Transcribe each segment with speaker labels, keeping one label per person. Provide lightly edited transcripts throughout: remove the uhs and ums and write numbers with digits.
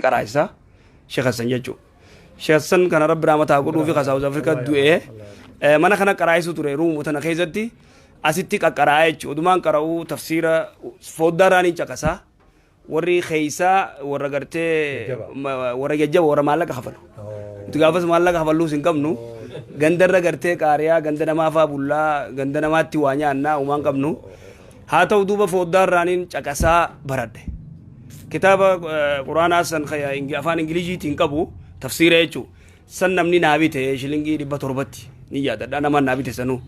Speaker 1: Qaraayisa Sheekh Hassan jechuudha. Sheekh Hassan kana Rabbi rahmata haa godhuu fi South Africa du'ee mana kana qaraayisu ture, ruumu tana keessatti asitti qaqqaraa'aa jechuudha. Odumaan qara'uu tafsiira foddaaraan hin caqasaa. Warri keeysaa warra gartee warra jajjaba, warra maallaqa kafalu. Nuti gaafas maallaqa kafalluus hin qabnu. Gandarra gartee qaariyaa ganda namaa faa bullaa, ganda namaatti waa nyaannaa, uumaan qabnu. Haa ta'u, duuba foddaarraaniin caqasaa baradhe. Kitaaba quraanaa san afaan Ingiliziitiin qabu, tafsiira jechuudha. San namni naa bite shilingii 700tti ni yaadadha, nama naa bite sanuu.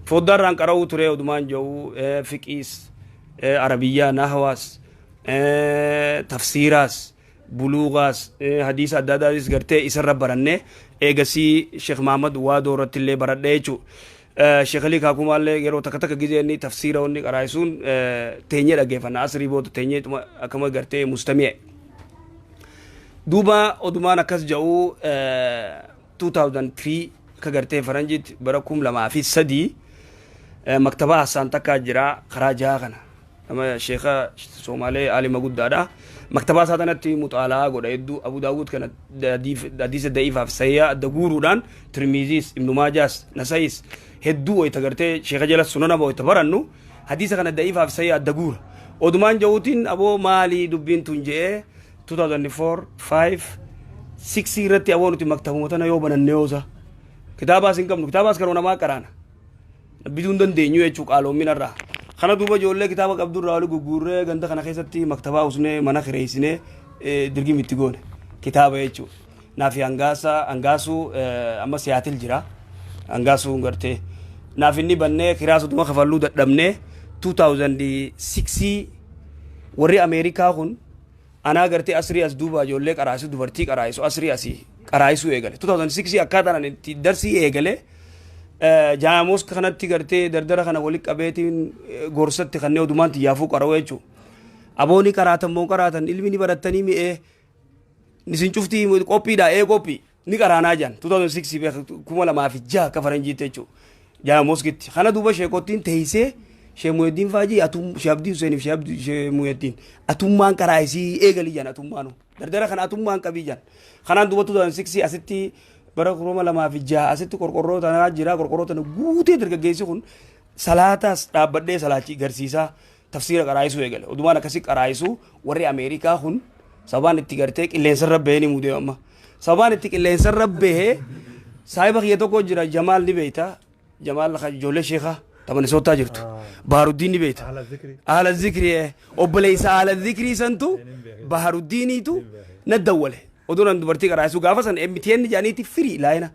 Speaker 1: Foddaarraan qara'uu ture. Odumaan jiru fiqiis, arabiyyaa, nahwaas, tafsiiraas, buluugaas, hadiisa adda addaatis gartee isarra barannee, eegasii Sheekh Mahamad Waadoo irratti illee baradhee jechuudha. Sheekh Alii Kaakumaallee yeroo takka takka gizee inni tafsiira wanni qaraayisuun teenyee dhaggeeffanna, asrii booda teenyee akkama gartee mustami'e. Duuba odumaan akkas jedhu 2003 akka gartee faranjiitti bara 2003 maktabaa Hassaan takkaa jira karaa jaha kana. Nama sheeka Soomaalee aalima guddaadha. Maktabaa isaa tanatti muxaalaa godha hedduu. Abu Daawud kana hadiisa da'iifaaf sayyaa adda guuruudhaan, Tirmiziis, Ibnu Maajaas, Nasayis hedduu wayita gartee sheeka jala sunana wayita barannu hadiisa kana da'iifaaf sayyaa adda guura. Odumaan ja'uutiin aboo maalii dubbiin tun je'ee 2004, 5, 6 irratti aboo nuti maktabuma tana yoo bananne yoosa kitaabaas hin qabnu, kitaabaas kanuma namaa qaraana. Bituu hin dandeenyu jechuu qaaloomina irraa. Kana duuba ijoollee kitaaba qabdu irraa oli gugguurree ganda kana keessatti maktabaa usnee, mana kireessinee, dirgimi itti goone kitaaba jechuudha. Naafi hangaasa hangaasuu amma Siyaatil jira. Hangaasuu gartee naaf inni bannee kiraasutuma kafalluu dadhabnee 2006 warri Ameerikaa kun anaa gartee asrii as duuba ijoollee qaraasu, dubartii qaraa'isu, asrii asii qaraa'isuu eegale. 2006 akkaataan ani itti darsii eegale jaamos kanatti gartee dardara kana walitti qabeetiin gorsatti kanneen odumaan xiyyaafuu qara'u jechuudha. Abooni qaraatan moo qaraatan ilmi ni barattanii mi'ee isin cuftii qophiidha ee qophii ni qaraanaa jiran 2006 beek 2006 akka faranjiitti jechuudha. Jaamoskitti kana duuba sheekottiin teessee Shee Muheddin Faajii atum Shee Abdii Huseeniif Shee Abdii Shee Muheddin atummaan qaraayisii eegalii jiran, atummaanu dardara kana atummaan qabii jiran. Kanaan duuba 2006 asitti bara 2006 asitti qorqorroo tanaa jira, qorqorroo tana guutee dargaggeessi kun salaataas dhaabbadhee salaachi garsiisaa tafsiira qaraayisuu eegale. Odumaan akkasii qaraayisuu warri Ameerikaa kun sababaan itti gartee qilleensarra bahee ni mudee amma. Sababaan itti qilleensarra bahee saahiba kiyya tokko jira, Jamaal ni beeyta. Jamaal ijoollee sheekaa ta Minisootaa jirtu. Baharuddiin ni beeyta. Ahla zikrii obboleessa ahla zikrii santu Baharuddiiniitu na dawwale. Oduun an dubartii qaraayisuu gaafa san MTN jedhaniiti firii laayina.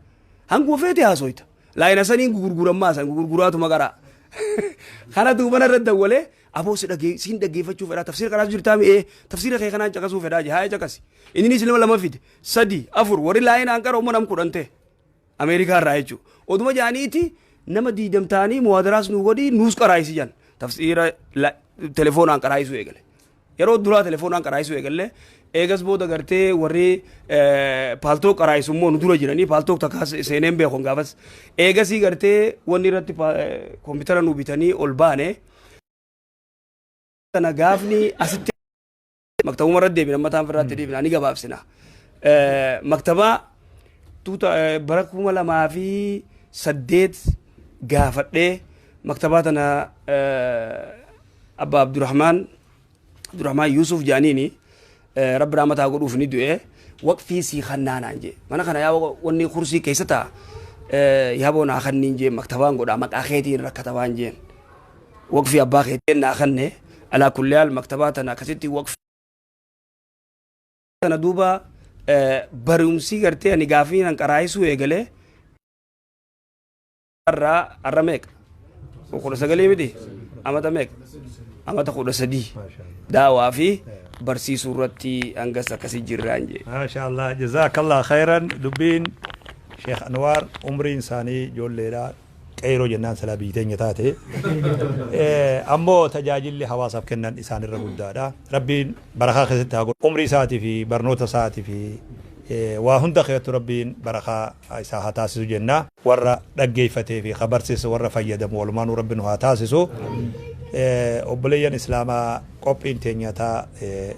Speaker 1: Hanguma feete haasoyta. Laayina saniin gugurgurammaa san gugurguraatuma qaraa. Kana duuba narra dawwalee, aboo si dhagee siin dhaggeeffachuu fedhaa, tafsiira qaraasuu jirtaa mi'ee, tafsiira kee kanaan caqasuu fedhaa jee, haa caqasi. Inninis nama lama fide, sadi, afur, warri laayinaan qara umma nam 10 ta'e. Ameerikaa irraa jechuudha. Oduma jaaniiti nama 20 ta'anii muwaadaraas nu godhii nuus qaraayisi jan. Tafsiira telefoonaan qaraayisuu eegale. Yeroo duraa telefoonaan qaraayisuu eegalle. Eegas booda gartee warri Paltalk qaraayisu immoo nu dura jiranii, Paltalk takka seeneen beekon gaafas. Eegasii gartee wanni irratti koompitara nu bitanii ol baane. Kana gaafni asitti maktabuma irra deebina, mataan irratti deebina, ni gabaabsina. Maktabaa tuuta bara 2008 gaafadhee maktabaa tana Abbaa Abdurrahmaan Yusuf jaaniini, Rabbi rahmataa godhuuf ni du'e, waqfii sii kannaanaan jee. Mana kana yaa wanni kursii keessa ta'a yaaboo naa kanniin jee, maktabaan godhaa maqaa keetiin rakkatabaan jeen. Waqfii abbaa keetiin naa kanne. Alaa kulli haal maktabaa tana akkasitti waqfii tana duuba barumsi gartee ani gaafii nan qaraayisuu eegalee irraa har'a meeqa, 19 miti, amata meeqa, amata 13 daawaa fi barsiisuu irratti hangas akkasii jirraan jee.
Speaker 2: Maasha Allah, jazakallah khairan. Dubbiin Sheekh Anwaar umriin isaanii ijoolleedha, qeeroo jennaan silaa biyyi teenya taate. Ammoo tajaajilli hawaasaaf kennan isaanirra guddaadha. Rabbiin barakaa keessatti haa godhu. Umrii isaatii fi barnoota isaatii fi waa hunda keessattuu Rabbiin barakaa isaa haa taasisu jenna. Warra dhaggeeffatee fi ka barsiisu, warra fayyadamu walumaanuu Rabbi nu haa taasisu. Obboleeyyan Islaamaa, qophiin teenya taa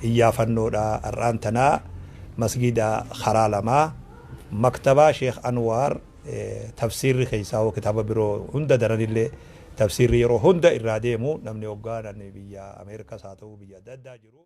Speaker 2: iyyaafannoodha har'aan tanaa. Masgiida karaa lamaa, maktabaa Sheekh Anwaar, tafsiirri keessaa hoo kitaaba biroo hunda daranillee tafsiirri yeroo hunda irraa deemu, namni hoggaan biyya Ameerikaas haa ta'u biyya adda addaa jiru.